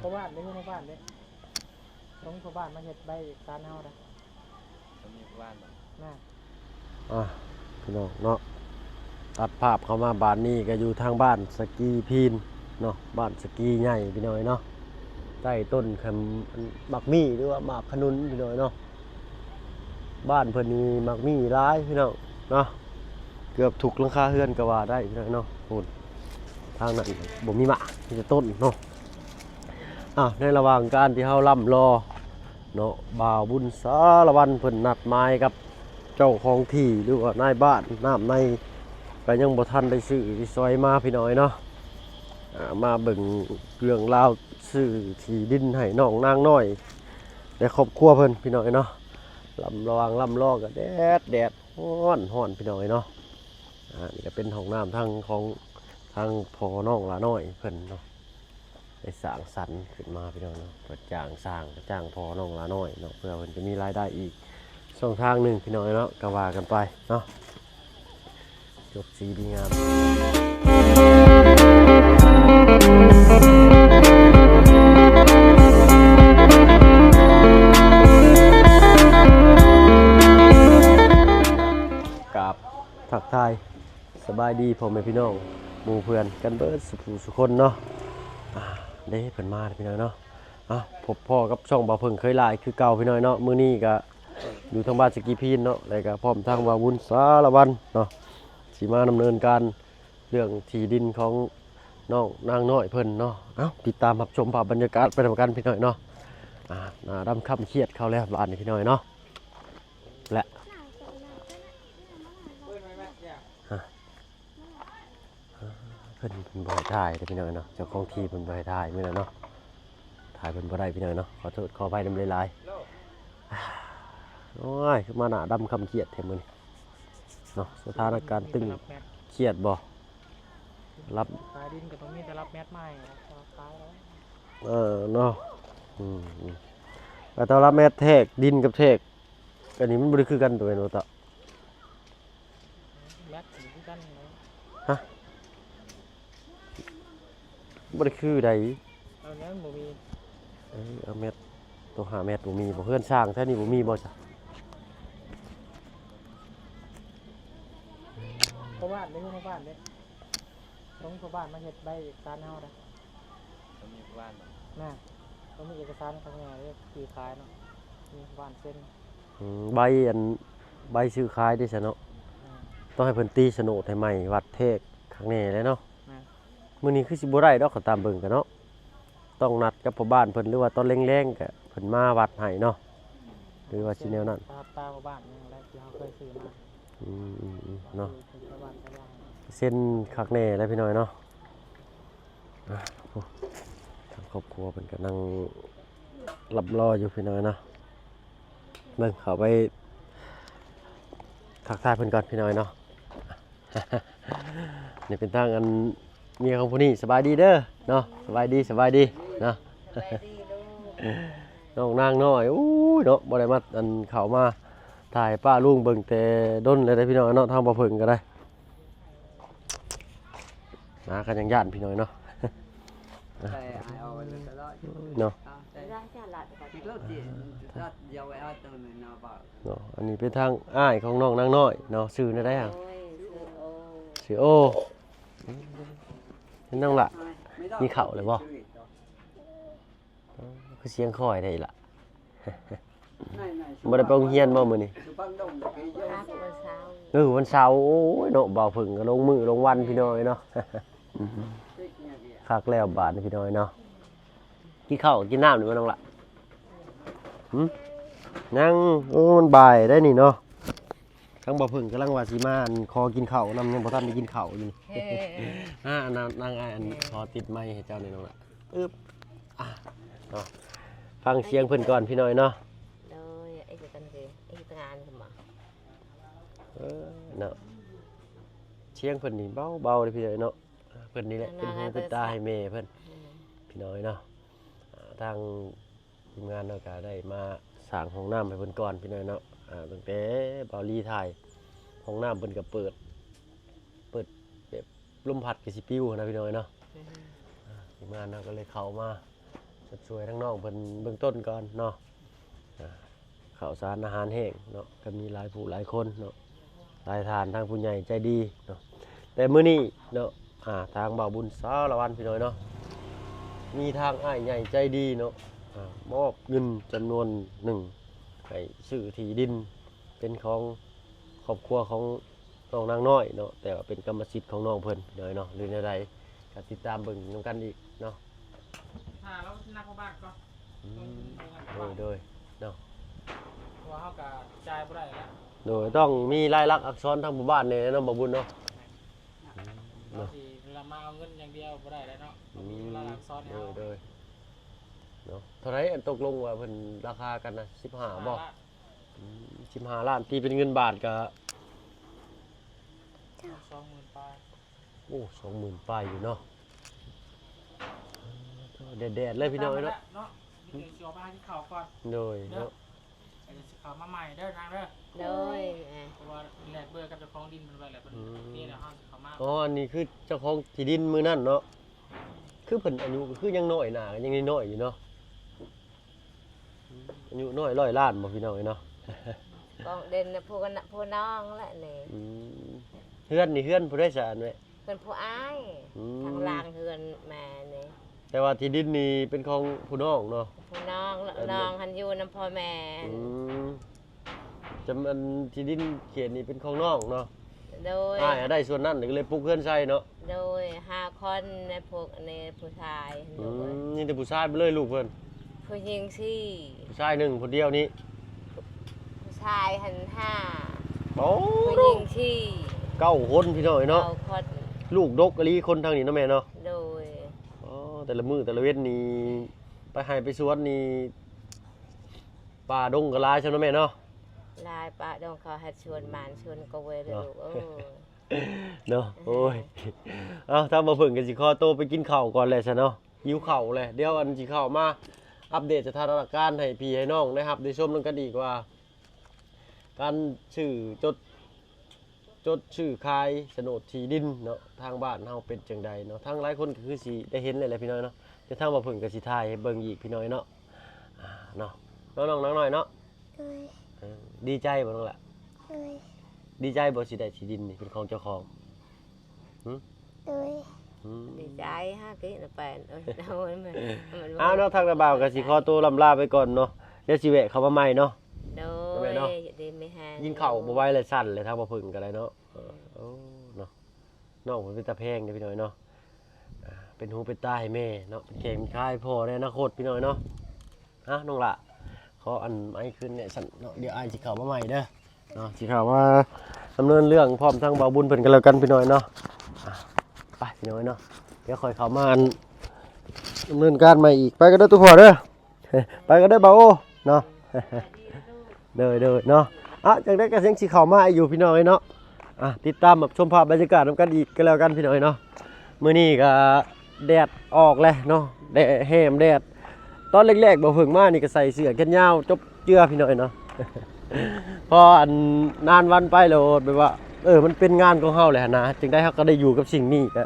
ພໍ່ບ້ານເດ້ ເຮືອນພໍ່ບ້ານເດ້ ຕ້ອງມີພໍ່ບ້ານມາເຮັດໃບເອກະສານໃຫ້ເຮົາເດ້ ຕ້ອງມີພໍ່ບ້ານບໍ? ນະ ອ່ະ ພີ່ນ້ອງເນາະ ຕັດພາບເຂົ້າມາບ້ານນີ້ກໍຢູ່ທາງບ້ານສະກີພີນເນາະ ບ້ານສະກີໃຫຍ່ ພີ່ນ້ອງເນາະ ໃຕ້ຕົ້ນຄຳ ໝາກມີ້ ຫຼືວ່າໝາກຂະໜຸນ ພີ່ນ້ອງເນາະ. ບ້ານເພິ່ນນີ້ໝາກມີ້ຫຼາຍພີ່ນ້ອງເນາະ ເກືອບທຸກຫຼັງຄາເຮືອນກໍວ່າໄດ້ພີ່ນ້ອງເນາະ. ພຸ້ນ ທາງນັ້ນບໍ່ມີໝາກ ມີແຕ່ຕົ້ນເນາະ. ອ້າວ ໃນລະຫວ່າງການທີ່ເຮົາລ່ຳລໍເນາະ ບ່າວບຸນສາລະວັນເພິ່ນນັດໝາຍກັບເຈົ້າຂອງທີ່ ຫຼືວ່ານາຍບ້ານນ້ຳໃນ ກໍຍັງບໍ່ທັນໄດ້ຊື້ຊິຊອຍມາພີ່ນ້ອງເນາະ. ອ່າ ມາເບິ່ງເລື່ອງລາວ ຊື້ທີ່ດິນໃຫ້ນ້ອງນາງນ້ອຍ ແລະ ຄອບຄົວເພິ່ນ ພີ່ນ້ອງເອີຍເນາະ. ລຳ ລະຫວ່າງລຳລໍກໍແດດ ແດດຮ້ອນ ຮ້ອນ ພີ່ນ້ອງເອີຍເນາະ. ອ່າ ນີ້ກໍເປັນຫ້ອງນ້ຳທາງຂອງ ທາງພໍ່ນ້ອງຫຼ້ານ້ອຍເພິ່ນເນາະ ໄດ້ສ້າງສັນຂຶ້ນມາ ພີ່ນ້ອງເນາະ. ເພິ່ນຈ້າງຊ່າງ ຈ້າງພໍ່ນ້ອງຫຼ້ານ້ອຍເນາະ ເພື່ອເພິ່ນຈະມີລາຍໄດ້ອີກຊ່ອງທາງໜຶ່ງ ພີ່ນ້ອງເອີຍເນາະ ກໍວ່າກັນໄປເນາະ. ຈົບສີດີງາມ ກາບທັກທາຍສະບາຍດີພໍ່ແມ່ພີ່ນ້ອງ ໝູ່ເພື່ອນກັນເບິດສູ່ຜູ້ສູ່ຄົນເນາະ. ອ່າ ເດ້ ເພິ່ນມາແລ້ວ ພີ່ນ້ອງເນາະ. ອ່ະ ພົບພໍ້ກັບຊ່ອງບ່າວເຜິ້ງເຄີຍຫຼາຍຄືເກົ່າ ພີ່ນ້ອງເນາະ. ມື້ນີ້ກະຢູ່ທາງບ້ານສະກີພີນເນາະ ແລະກະພ້ອມທາງບ່າວບຸນສາລະວັນເນາະ ຊິມາດຳເນີນການເລື່ອງທີ່ດິນຂອງນ້ອງນາງນ້ອຍເພິ່ນເນາະ. ເອົ້າ ຕິດຕາມຮັບຊົມພາບບັນຍາກາດໄປນຳກັນ ພີ່ນ້ອງເນາະ. ອ່າ ໜ້າດຳຄຳຂຽດເຂົ້າແລ້ວບາດນີ້ ພີ່ນ້ອງເນາະ ແລະ ຮະ ເພິ່ນ ເພິ່ນບໍ່ໃຫ້ຖ່າຍເດ້ ພີ່ນ້ອງເນາະ. ເຈົ້າຂອງທີ່ເພິ່ນບໍ່ໃຫ້ຖ່າຍມື້ນັ້ນເນາະ ຖ່າຍເພິ່ນບໍ່ໄດ້ ພີ່ນ້ອງເນາະ. ຂໍໂທດຂໍອະໄພນຳຫຼາຍໆ. ໂອ້ຍ ຄືມາໜ້າດຳຄຳຂຽດແທ້ມື້ນີ້ເນາະ. ສະຖານະການຕຶງຄຽດບໍ່? ລັບ ຂາຍດິນກໍຕ້ອງມີແຕ່ລັບແມັດໃໝ່ ຂາຍແລ້ວ ເອີ ເນາະ. ອືມ ອືມ ແຕ່ລັບແມັດແທກ ດິນກັບແທກ ອັນນີ້ມັນບໍ່ໄດ້ຄືກັນຕົວແມ່ນບໍ່ຕະ? ແມັດຄືກັນເນາະ. ຮະ? ບໍ່ໄດ້ຄືໃດ. ເອົາແນວມັນບໍ່ມີ. ເອີ ເອົາແມັດ ຕົວຫ້າແມັດບໍ່ມີບໍ່? ເຮືອນຊ່າງແຖວນີ້ບໍ່ມີບໍ່ຈະ? ພໍ່ບ້ານເດ້ ພໍ່ບ້ານເດ້ ຕ້ອງມີພໍ່ບ້ານມາເຮັດໃບເອກະສານໃຫ້ເຮົາເດ້. ຕ້ອງມີຜູ້ບ້ານບໍ? ນະ ຕ້ອງມີເອກະສານຂ້າງໜ້າເດ້ ຊື້ຂາຍເນາະ ມີຜູ້ບ້ານເຊັນ. ອືມ ໃບອັນ ໃບຊື້ຂາຍເດ້ຊັ້ນເນາະ. ແມ່ນ ຕ້ອງໃຫ້ເພິ່ນຕີສະໂໜດໃຫ້ໃໝ່ ວັດແທກຄັກແນ່ແຫຼະເນາະ. ແມ່ນ ມື້ນີ້ຄືຊິບໍ່ໄດ້ດອກ ຄັນຕາມເບິ່ງກັນເນາະ. ຕ້ອງນັດກັບພໍ່ບ້ານເພິ່ນ ຫຼືວ່າຕອນແລງໆ ກະເພິ່ນມາວັດໃຫ້ເນາະ ຫຼືວ່າຊິແນວນັ້ນ. ຕາມ ຕາມພໍ່ບ້ານນັ້ນແຫຼະ ທີ່ເຮົາເຄີຍຊື້ມາ. ອືມ ອືມ ອືມ ເນາະ ເຊັນຄັກແນ່ແຫຼະ ພີ່ນ້ອງເນາະ. ອ່ະ ໂອ້ ທາງຄອບຄົວເພິ່ນກຳລັງລຳລໍຢູ່ ພີ່ນ້ອງເນາະ. ເບິ່ງ ເຂົ້າໄປທັກທາຍເພິ່ນກ່ອນ ພີ່ນ້ອງເນາະ. ນີ້ເປັນທາງອັນເມຍຂອງຜູ້ນີ້ ສະບາຍດີເດີເນາະ. ສະບາຍດີ ສະບາຍດີເນາະ. ສະບາຍດີລູກ. ນ້ອງນາງນ້ອຍ ໂອ້ຍເນາະ ບໍ່ໄດ້ມາ ອັນ ເຂົ້າມາຖ່າຍປ້າລຸງເບິ່ງແຕ່ດົນແລ້ວເດ້ ພີ່ນ້ອງເນາະ. ທາງບ່າວເຜິ້ງກໍໄດ້ ນາກໍຍັງຢ້ານ ພີ່ນ້ອງເນາະ. ເນາະ ເນາະ ອັນນີ້ເປັນທາງອ້າຍຂອງນ້ອງນາງນ້ອຍເນາະ. ຊື່ແນວໃດຫະ? ຊື່ໂອ ຊື່ໂອ. ເຫັນນ້ອງລະ ກິນເຂົ້າແລ້ວບໍ່? ຄືສຽງຄ່ອຍແທ້ອີ່ຫຼະ. ບໍ່ໄດ້ໄປໂຮງຮຽນບໍ່ມື້ນີ້? ຄັກ ວັນເສົາ. ເອີ ວັນເສົາ. ໂອ້ຍເນາະ ບ່າວເຜິ້ງກໍລົງມື້ລົງວັນ ພີ່ນ້ອງເນາະ. ຄັກແລ້ວບາດນີ້ ພີ່ນ້ອງເນາະ. ກິນເຂົ້າກິນນ້ຳແລ້ວບໍ່ນ້ອງລະ? ຫຶ? ຍັງ. ໂອ້ ມັນບ່າຍໄດ໋ນີ້ເນາະ. ທາງບ່າວເຜິ້ງກຳລັງວ່າຊິມາ ອັນ ຂໍກິນເຂົ້ານຳ ຍັງບໍ່ທັນໄດ້ກິນເຂົ້າຢູ່ນີ້. ເອີ ອ່າ ນາງ ນາງອ້າຍ ອັນ ເອີ ຂໍຕິດໄມໃຫ້ເຈົ້າໜ້ອຍນ້ອງລະ. ອຶບ ອ່າ ເນາະ ຟັງສຽງເພິ່ນກ່ອນ ພີ່ນ້ອງເນາະ. ໂດຍ ເອີ ເຮັດງານກັນບໍ່? ເອີ ເນາະ ສຽງເພິ່ນນີ້ເບົາໆເດ້ ພີ່ນ້ອງເນາະ. ເພິ່ນນີ້ແຫຼະເປັນຫູເປັນຕາໃຫ້ແມ່ເພິ່ນ ພີ່ນ້ອງເນາະ. ອ່າ ທາງທີມງານເຮົາກໍໄດ້ມາສ້າງຫ້ອງນ້ຳໃຫ້ເພິ່ນກ່ອນ ພີ່ນ້ອງເນາະ. ອ່າ ຕັ້ງແຕ່ບ່າວລີຖ່າຍ ຫ້ອງນ້ຳເພິ່ນກໍເປີດ ເປີດແບບລົມພັດກໍຊິປິວຫັ້ນນະ ພີ່ນ້ອງເນາະ. ອ່າ ທີມງານເຮົາກໍເລີຍເຂົ້າມາ ຊ່ວຍທາງນ້ອງເພິ່ນເບື້ອງຕົ້ນກ່ອນເນາະ ອາ ເຂົ້າສານອາຫານແຫ້ງເນາະ ກໍມີຫຼາຍຜູ້ຫຼາຍຄົນເນາະ ຫຼາຍທ່ານ ທາງຜູ້ໃຫຍ່ໃຈດີເນາະ. ແຕ່ມື້ນີ້ເນາະ ອາ ທາງບ່າວບຸນສາລະວັນ ພີ່ນ້ອງເນາະ ມີທາງອ້າຍໃຫຍ່ໃຈດີເນາະ ອາ ມອບເງິນຈຳນວນໜຶ່ງ ໃຫ້ຊື້ທີ່ດິນເປັນຂອງຄອບຄົວຂອງນ້ອງນາງນ້ອຍເນາະ ແຕ່ວ່າເປັນກຳມະສິດຂອງນ້ອງເພິ່ນ ພີ່ນ້ອງເນາະ ຫຼືແນວໃດ ກໍຕິດຕາມເບິ່ງນຳກັນອີກເນາະ. ສິບຫ້າ ແລ້ວນັບພໍ່ບ້ານກ່ອນ ອືມ ໂດຍ ໂດຍເນາະ ເພາະວ່າເຮົາກໍຈ່າຍບໍ່ໄດ້ແລ້ວ ໂດຍ ຕ້ອງມີລາຍລັກອັກສອນທາງຜູ້ບ້ານແດ່ເນາະ ບ່າວບຸນເນາະ ເນາະ ເຮົາຊິລະມາເອົາເງິນຢ່າງດຽວບໍ່ໄດ້ແລ້ວເນາະ ອືມ ຕ້ອງມີລາຍລັກອັກສອນໃຫ້ເຮົາ ໂດຍ ໂດຍ ເນາະ. ເທົ່າໃດອັນຕົກລົງວ່າເພິ່ນລາຄາກັນນະ ສິບຫ້າ ສິບຫ້າ ບໍ່ ລ້ານ ອືມ ສິບຫ້າລ້ານ ຕີເປັນເງິນບາດກໍ ສອງໝື່ນປາຍ ໂອ້ ສອງໝື່ນປາຍຢູ່ເນາະ ແດດໆ ເລີຍພີ່ນ້ອງເອີຍເນາະ ເນາະ ມີແຕ່ຊິອອກໄປຫາກິນເຂົ້າກ່ອນ ໂດຍ ເດີ ເນາະ ເດີ ຊິເຂົ້າມາໃໝ່ເດີນາງເດີ ໂດຍ ເພາະວ່າແລກເບີກັບເຈົ້າຂອງດິນເພິ່ນໄວ້ແລ້ວ ເພິ່ນ ອືມ ໂອເຄແລ້ວ ເຮົາຊິເຂົ້າມາ ອໍ ອັນນີ້ຄືເຈົ້າຂອງທີ່ດິນມື້ນັ້ນເນາະ ຄືເພິ່ນອາຍຸກໍຄືຍັງນ້ອຍ ໜ້າກໍຍັງນ້ອຍໆຢູ່ເນາະ ອາຍຸນ້ອຍຮ້ອຍລ້ານບໍ່ ພີ່ນ້ອງເອີຍເນາະ ຂອງເດັ່ນນະ ຜູ້ນະ ຜູ້ນ້ອງແຫຼະນີ້ ອືມ ເຮືອນນີ້ເຮືອນຜູ້ໃດຊະ ອັນແມ່ ເຮືອນຜູ້ອ້າຍ ອືມ ທາງຫຼັງເຮືອນແມ່ນີ້ ແຕ່ວ່າທີ່ດິນນີ້ເປັນຂອງຜູ້ນ້ອງເນາະ ຜູ້ນ້ອງ ນ້ອງຫັ້ນຢູ່ນຳພໍ່ແມ່ ອືມ ຈຳ ອັນທີ່ດິນເຂດນີ້ເປັນຂອງນ້ອງເນາະ ໂດຍ ອ້າຍໄດ້ສ່ວນນັ້ນກໍເລີຍປຸກເຮືອນໃສ່ເນາະ ໂດຍ ຫ້າຄົນໃນພວກໃນຜູ້ຊາຍ ອືມ ໂດຍ ມີແຕ່ຜູ້ຊາຍເບິດເລີຍລູກເພິ່ນ ຜູ້ຍິງສີ່ ຜູ້ຊາຍໜຶ່ງ ຜູ້ດຽວນີ້ ຜູ້ຊາຍຫັ້ນຫ້າ ໂອ້ ຜູ້ຍິງສີ່ ເກົ້າຄົນ ພີ່ນ້ອງເອີຍເນາະ ເກົ້າຄົນ ລູກດົກອີ່ຫຼີຄົນທາງນີ້ເນາະແມ່ເນາະ ໂດຍ ອໍ ແຕ່ລະມື້ແຕ່ລະເວັນນີ້ໄປໄຮ່ໄປສວນນີ້ ປ່າດົງກໍຫຼາຍຊະເນາະແມ່ເນາະ ຫຼາຍ ປ່າດົງ ເຂົາເຮັດສວນໝານສວນກາເຟເດີ ເນາະ ລູກເອີຍ ເນາະ ໂອ້ຍ ເອົ້າ ທາງບ່າວເຜິ້ງກໍຊິຂໍໂຕໄປກິນເຂົ້າກ່ອນແຫຼະຊະເນາະ ຫິວເຂົ້າແຫຼະ ດຽວອັນຊິເຂົ້າມາອັບເດດສະຖານະການໃຫ້ພີ່ໃຫ້ນ້ອງໄດ້ຮັບໄດ້ຊົມນຳກັນອີກວ່າ ການຊື້ ຈົດ ຈົດຊື້ຂາຍໂສນດທີ່ດິນເນາະ ທາງບ້ານເຮົາເປັນຈັ່ງໃດເນາະ ທາງຫຼາຍຄົນກໍຄືຊິໄດ້ເຫັນແລ້ວແຫຼະ ພີ່ນ້ອງເນາະ ແຕ່ທາງບ່າວເຜິ້ງກໍຊິຖ່າຍໃຫ້ເບິ່ງອີກ ພີ່ນ້ອງເນາະ ອາ ເນາະ ນ້ອງໆ ນາງນ້ອຍເນາະ ໂດຍ ເອີ ດີໃຈບໍ່ນ້ອງຫຼ້າ ໂດຍ ດີໃຈບໍ່ຊິໄດ້ທີ່ດິນນີ້ເປັນຂອງເຈົ້າຂອງ ຫື ໂດຍ ອືມ ດີໃຈຮະຕິນະແປນ ເອີຍ ເອົາເນາະ ທາງນ້າບ່າວກໍຊິຂໍໂຕລ່ຳລາໄປກ່ອນເນາະ ດຽວຊິແວະເຂົ້າມາໃໝ່ເນາະ ໂດຍ ເນາະ ຢູ່ດີມີແຮງ ຍິງເຂົ້າບໍ່ໄຫວແລ້ວ ສັ່ນແລ້ວ ທາງບ່າວເຜິ້ງກໍໄດ້ເນາະ ເອີ ໂອ້ ເນາະ ນ້ອງເພິ່ນເປັນຕາແພງເດ້ ພີ່ນ້ອງເນາະ ເປັນຫູເປັນຕາໃຫ້ແມ່ເນາະ ເປັນແຂ້ງເປັນຂາໃຫ້ພໍ່ໃນອະນາຄົດ ພີ່ນ້ອງເນາະ. ອ່ະ ນ້ອງຫຼ້າ ຂໍອັນໄມຄືນແດ່ຊັ້ນເນາະ ດຽວອ້າຍຊິເຂົ້າມາໃໝ່ເດີເນາະ ຊິເຂົ້າມາດຳເນີນເລື່ອງພ້ອມທາງບ່າວບຸນເພິ່ນກັນແລ້ວກັນ ພີ່ນ້ອງເນາະ ອ່ະ ໄປ ພີ່ນ້ອງເນາະ ດຽວຄ່ອຍເຂົ້າມາອັນດຳເນີນການໃໝ່ອີກ ໄປກັນເດີຕູ້ພໍ່ເດີ ໄປກັນເດີບ່າວໂອເນາະ ໂດຍໆ ເນາະ ອ່ະ ຈັ່ງໃດກໍຍັງຊິເຂົ້າມາຢູ່ ພີ່ນ້ອງເອີຍເນາະ ອ່ະ ຕິດຕາມຮັບຊົມພາບບັນຍາກາດນຳກັນອີກກໍແລ້ວກັນ ພີ່ນ້ອງເອີຍເນາະ ມື້ນີ້ກໍແດດອອກແລ້ວເນາະ ແດດແຮມແດດ ຕອນແລກໆ ບ່າວເຜິ້ງມານີ້ກໍໃສ່ເສື້ອແຂນຍາວຈົບເຈືອ ພີ່ນ້ອງເອີຍເນາະ ພໍອັນນານວັນໄປແລ້ວແບບວ່າ ເອີ ມັນເປັນງານຂອງເຮົາແຫຼະຫັ້ນນະ ຈັ່ງໃດເຮົາກໍໄດ້ຢູ່ກັບສິ່ງນີ້ ກໍ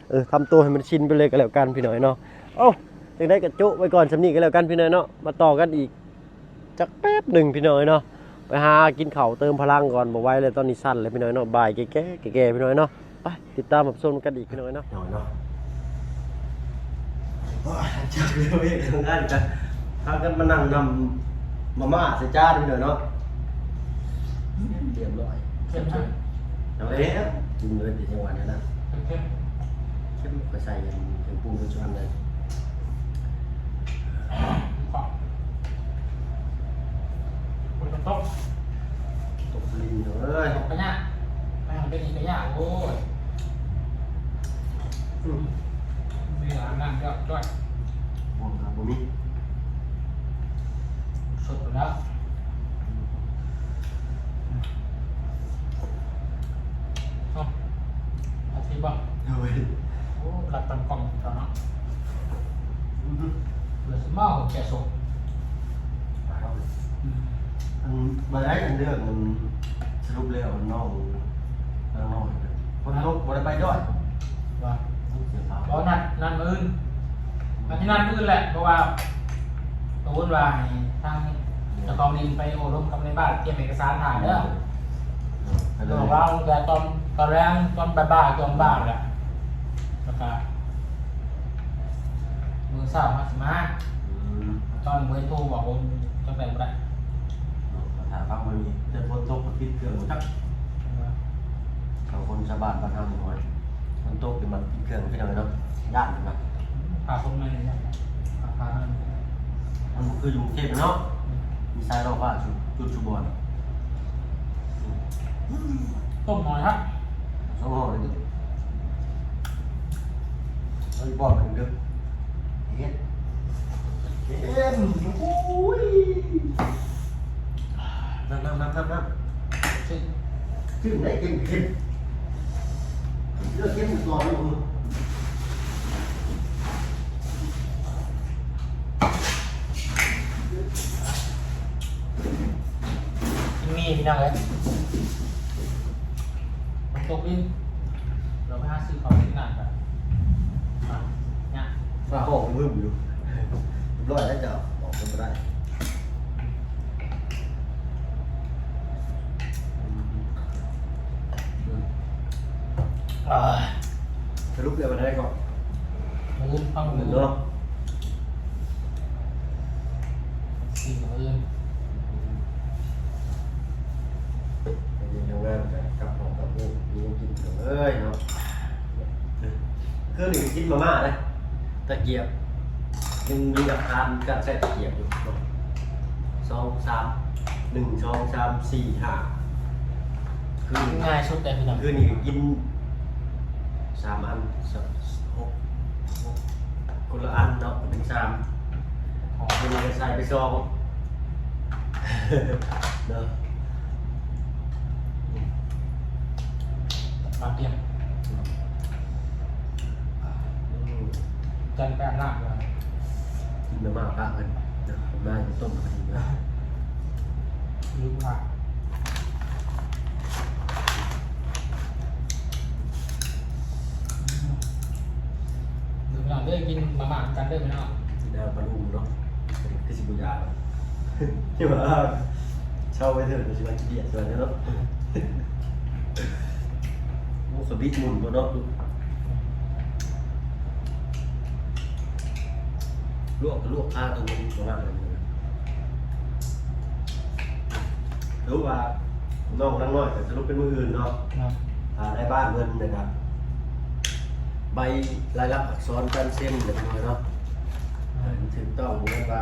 ເອີ ທຳຕົວໃຫ້ມັນຊິນໄປເລີຍກໍແລ້ວກັນ ພີ່ນ້ອງເອີຍເນາະ ເອົ້າ ຈັ່ງໃດກໍໂຈະໄວ້ກ່ອນສ່ຳນີ້ກໍແລ້ວກັນ ພີ່ນ້ອງເນາະ ມາຕໍ່ກັນອີກ ຈັກແປັບໜຶ່ງ ພີ່ນ້ອງເອີຍເນາະ ໄປຫາກິນເຂົ້າເຕີມພະລັງກ່ອນ ບໍ່ໄຫວແລ້ວ ຕອນນີ້ສັ່ນແລ້ວ ພີ່ນ້ອງເນາະ ບ່າຍແກ່ໆ ແກ່ໆ ພີ່ນ້ອງເນາະ ໄປຕິດຕາມຮັບຊົມກັນອີກ ພີ່ນ້ອງເນາະ ໂອ້ຍ ຈາກເລື່ອງວຽກເລື່ອງງານ ກໍພາກັນມານັ່ງນຳມາມ່າໃສ່ຈານ ພີ່ນ້ອງເນາະ ຮຽບຮ້ອຍ ເຂັ້ມນະ ເອົາແລ້ວ ກິນເລີຍ ເປັນຈັງຫວະນັ້ນນະ ເຂັ້ມໆ ເຂັ້ມ ຂ້ອຍໃສ່ເຄື່ອງປຸງໄປສ່ວນໃດ ຕົກລິນເອີຍ ຕົກກະຍາກ ແມ່ນເປັນອີກກະຍາກ ໂອ້ຍ ອືມ ມີອາບນ້ຳແລ້ວຈ້ອຍ ບໍ່ ບໍ່ມີ ສົດໄປແລ້ວ ເອົາ ເອົາທີ່ບໍ່ ໂອ້ຍ ໂອ້ ລັດປັນກ່ອງເຈົ້າເນາະ ອືຮຶ ເພື່ອຊິມາເອົາແກ່ສົບ ອືມ ອັນ ມາໄດ້ອັນເລື່ອງ ອັນ ສະຫຼຸບແລ້ວ ນ້ອງ ນ້ອງນ້ອຍ ຄົນລົກບໍ່ໄດ້ໄປດ້ວຍ ວ່າ ເສຍຂ່າວ ບໍ່ ນັດ ນັດມື້ອື່ນ ອັນທີ່ນັ້ນມື້ແຫຼະ ເພາະວ່າໂຕນວ່າໃຫ້ທາງເຈົ້າຂອງດິນໄປໂອ້ລົມກັບນາຍບ້ານ ຕຽມເອກະສານຖ້າເດີ. ເອີ ບອກລາວແຕ່ຕອນ ຕອນແລງ ຕອນບ່າຍໆ ຕອນບ່າຍແຫຼະ ແລ້ວກະມື້ເຊົ້າເຮົາຊິມາ. ອືມ ຕອນເພິ່ນໂທບອກ ໂອ້ ຈັ່ງໃດບໍ່ໄດ້. ຖ້າຟັງເບິ່ງນີ້ ແຕ່ຝົນຕົກກໍປິດເຄື່ອງບໍ່ຈັກ. ເອີ ຊາວຄົນຊາວບ້ານບ້ານເຮົານີ້ ໂອ້ຍ ຝົນຕົກນີ້ມັນປິດເຄື່ອງ ພີ່ນ້ອງເອີຍເນາະ ຢ້ານນະ. ຖ້າຄົນໃໝ່ນີ້ ຖ້າ ຖ້າ ມັນບໍ່ຄືຢູ່ກຸງເທບເນາະ ອືມ ມີສາຍໄຟຟ້າຊຸ ຈຸດຊຸບ່ອນ. ຕົ້ມໜ້ອຍຮະ ສອງຫ້ອງເດີ ເອີຍ ບໍ່ຂຶ້ນເດີ ເຮັດ ເຮັດ ໂອ້ຍ ນ້ຳ ນ້ຳ ນ້ຳ ນ້ຳ ນ້ຳ ຊື່ນ ຊື່ນໄດ໋ ເຄັມ ເຄັມ ເລືອກເຄັມກ່ອນເນາະ. ກິນໝີ່ ພີ່ນ້ອງເອີຍ ມັນຕົກດິນ ລາວໄປຫາຊື້ເຂົ້າກິນນານກະຍາກ. ຟ້າຮ້ອງຮຶມຢູ່ ຮຽບຮ້ອຍແລ້ວເຈົ້າ ອອກໄປບໍ່ໄດ້. ອືມ ອືມ ອາ ສະຫຼຸບແລ້ວວັນໃດກໍ ມື້ອື່ນ ຟັງມື້ອື່ນເນາະ ຊິມື້ອື່ນ ໄປເຮັດງານກໍກັບຫ້ອງກັບເຮືອນ ມີຫຍັງກິນເອີຍເນາະ. ຄືນີ້ກິນມາມ່າເດ້ ຕະກຽບ ຍັງມີຫຼັກຖານການໃຊ້ຕະກຽບຢູ່ເນາະ ສອງ ສາມ ໜຶ່ງ ສອງ ສາມ ສີ່ ຫ້າ ຄືນີ້ງ່າຍສຸດເດ້ພີ່ນ້ອງ. ຄືນີ້ກິນສາມອັນ ຫົກ ຄົນລະອັນເນາະ ເປັນສາມ ເປັນໃສ່ໄປສອງເນາະ. ມາກຽມ ອືມ ຈັນໄປອາບນ້ຳ ກິນມາມ່າປະເພິ່ນເນາະ ມາກິນຕົ້ມ ລືມວ່າ ເດີພີ່ນ້ອງເດີ ກິນມາມ່ານຳກັນເດີພີ່ນ້ອງ. ກິນແລ້ວປາລຸງເນາະ ຄືຊິບໍ່ຢາກດອກ ທີ່ວ່າເຊົາໄປເຖິງກໍຊິວ່າຂີ້ດຽດສ່ວນເນາະ. ໂອ້ ສະບິດໝຸ່ນບໍ່ເນາະ ລວກກໍລວກຄາຕົວມັນບໍ່ງາມເລີຍ. ຫຼືວ່ານ້ອງນາງນ້ອຍກໍສະຫຼຸບເປັນມື້ອື່ນເນາະ ເນາະ ຖ້າໄດ້ບ້ານເພິ່ນນະ ໃບລາຍລັກອັກສອນການເຊັນເລີຍເນາະ ເອີ ມັນຖືກຕ້ອງ ບໍ່ແມ່ນວ່າ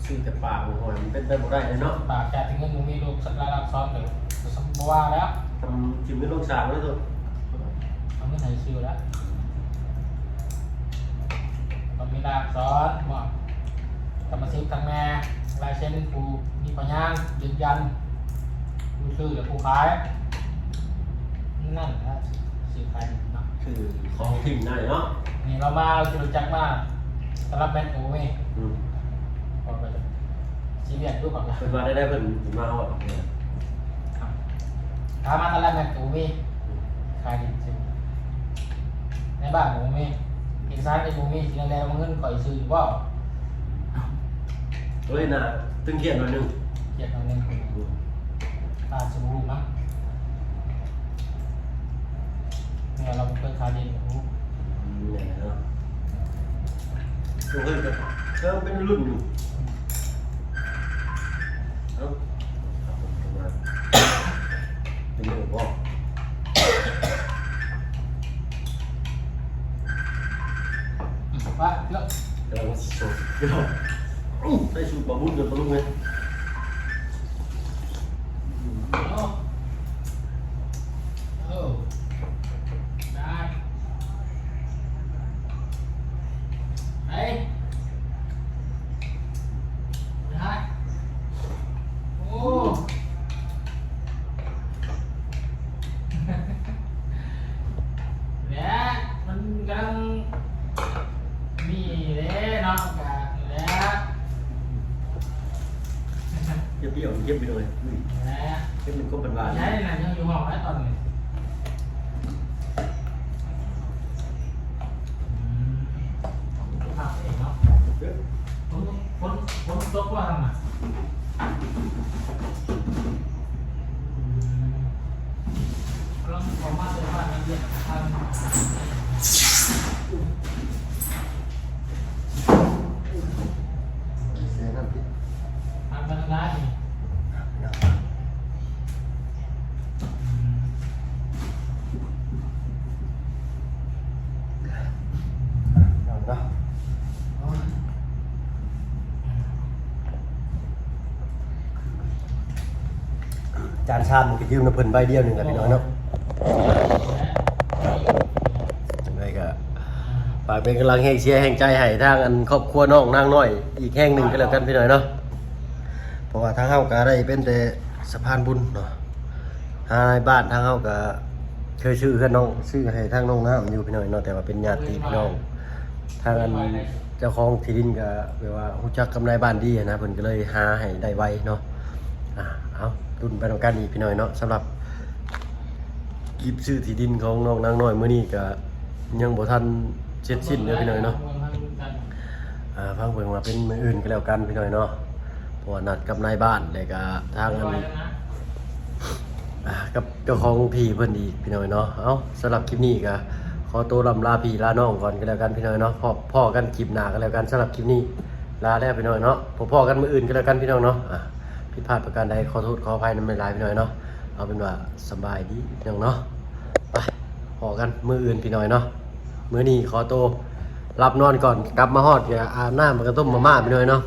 ຊື້ແຕ່ປາກ ໂອ້ຍ ມັນເປັນໄປບໍ່ໄດ້ເລີຍເນາະ. ປາກ ຈ່າຍແຕ່ເງິນ ບໍ່ມີລາຍລັກອັກສອນ ກໍບໍ່ວ່າແລ້ວ ທຳ ຖິ້ມເງິນລົງສ້າງເລີຍໂຕ ເອົາເງິນໃຫ້ຊື່ແລ້ວ ຕ້ອງມີລາຍລັກອັກສອນ ມອບ ກຳມະສິດທັງແມ່ ລາຍເຊັນຜູ້ມີພະຍານຢືນຢັນ ຜູ້ຊື້ ແລະ ຜູ້ຂາຍ ນັ້ນລະ ຊື້ຂາຍເນາະ ຄືຂອງຖິ້ມໄດ້ເນາະ. ນີ້ລາວມາ ລາວຊິຮູ້ຈັກມາ ຕະລັບແມັດກໍບໍ່ມີ ອືມ ຂ້ອຍກໍຊິວຽກຢູ່ ເພິ່ນວ່າໄດ້ ເພິ່ນມາຮອດ ຖ້າມາຕະລັບແມັດກໍບໍ່ມີ ຂາຍດິນຊື່ ໃນບ້ານກໍບໍ່ມີ ເອກະສານກໍບໍ່ມີ ຊິແລ້ວເງິນຂ້ອຍຊື້ຢູ່ບໍ່? ໂອ້ຍ ໜ້າຕຶງຄຽດໜ້ອຍໜຶ່ງ ຄຽດໜ້ອຍໜຶ່ງ ອືມ ອາດຊິບໍ່ຮູ້ມັ້ງ ແຕ່ວ່າລາວບໍ່ເຄີຍຂາຍດິນ ອືມ ແມ່ນແລ້ວ ໂຕເພິ່ນກໍເລີ່ມເປັນລຸ້ນຢູ່. ເອົ້າ ເປັນເລື່ອງບໍ່ ປະເນາະ ກຳລັງຊິໂຊດ ເອົ້າ ໃສ່ສູດປາບຸນກັນປະລຸງເອີຍ. ເອົາ ເອົາ ໄດ້ ໄປ ໄປ ໂອ້ ແຫຼະ ມັນກຳລັງ ນີ້ເດ້ເນາະ ກະນີ້ແຫຼະ ຈະປ່ຽວເກັບໄປໂດຍ ແຫຼະ ເກັບມັນກໍເປັນວ່າ ໃຫຍ່ນັ້ນຍັງຢູ່ຫ້ອງໄດ້ຕອນນີ້ ອືມ ສຸຂະພາບເອງເນາະ. ວ່າຫັ້ນນະ ກຳລັງເຂົ້າມາໃສ່ບ້ານນັກຮຽນທາງ ເສຍງນັ້ນຕິ ທາງບັນດານີ້ ຈານຊາມມັນກໍຢືມນຳເພິ່ນໃບດຽວໜຶ່ງລະພີ່ນ້ອງເນາະ. ຈັ່ງໃດກໍຝາກເປັນກຳລັງແຮງເຊຍແຮງໃຈໃຫ້ທາງອັນຄອບຄົວນ້ອງນາງນ້ອຍອີກແຮງໜຶ່ງກໍແລ້ວກັນພີ່ນ້ອງເນາະ. ເພາະວ່າທາງເຮົາກໍໄດ້ເປັນແຕ່ສະພານບຸນເນາະ ຫານາຍບ້ານ. ທາງເຮົາກໍເຄີຍຊື້ເຮືອນນ້ອງ ຊື້ໃຫ້ທາງນ້ອງນ້ຳຢູ່ພີ່ນ້ອງເນາະ ແຕ່ວ່າເປັນຍາດຕິພີ່ນ້ອງ. ທາງອັນເຈົ້າຂອງທີ່ດິນກໍແບບວ່າຮູ້ຈັກກັບນາຍບ້ານດີຫັ້ນນະ ເພິ່ນກໍເລີຍຫາໃຫ້ໄດ້ໄວເນາະ. ອ່າ ເອົາ ລຸ້ນໄປນຳກັນອີກພີ່ນ້ອງເນາະ. ສຳລັບ ກິດຊື້ທີ່ດິນຂອງນ້ອງນາງນ້ອຍມື້ນີ້ກໍຍັງບໍ່ທັນເສັດສິ້ນເດີພີ່ນ້ອງເນາະ. ອ່າ ຟັງເບິ່ງວ່າເປັນມື້ອື່ນກໍແລ້ວກັນພີ່ນ້ອງເນາະ ເພາະວ່ານັດກັບນາຍບ້ານ ແລ້ວກໍທາງອັນ ອ່າ ກັບເຈົ້າຂອງທີ່ເພິ່ນອີກພີ່ນ້ອງເນາະ. ເອົາ ສຳລັບຄລິບນີ້ກໍຂໍໂຕລ່ຳລາພີ່ລານ້ອງກ່ອນກໍແລ້ວກັນພີ່ນ້ອງເນາະ. ພໍ້ ພໍ້ກັນຄລິບໜ້າກໍແລ້ວກັນ. ສຳລັບຄລິບນີ້ລາແລ້ວພີ່ນ້ອງເນາະ. ພໍ້ກັນມື້ອື່ນກໍແລ້ວກັນພີ່ນ້ອງເນາະ. ອ່າ ຜິດພາດປະການໃດ ຂໍໂທດຂໍອະໄພນຳຫຼາຍໆ ພີ່ນ້ອງເນາະ. ເອົາເປັນວ່າສະບາຍດີພີ່ນ້ອງເນາະ. ໄປ ພໍ້ກັນມື້ອື່ນພີ່ນ້ອງເນາະ. ມື້ນີ້ຂໍໂຕຫຼັບນອນກ່ອນ ກັບມາຮອດກໍອາບນ້ຳ ແລ້ວກໍຕົ້ມມາມ່າພີ່ນ້ອງເນາະ.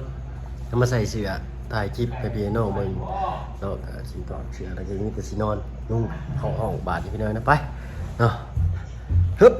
ແລ້ວມາໃສ່ເສື້ອ ຖ່າຍຄລິບໃຫ້ພີ່ໃຫ້ນ້ອງເບິ່ງເນາະ. ກໍຊິຖອດເສື້ອ ແລ້ວກໍມີແຕ່ຊິນອນ ນຸ່ງເຂົ້າຫ້ອງບາດນີ້ພີ່ນ້ອງເນາະ. ໄປເນາະ ຮຶບ.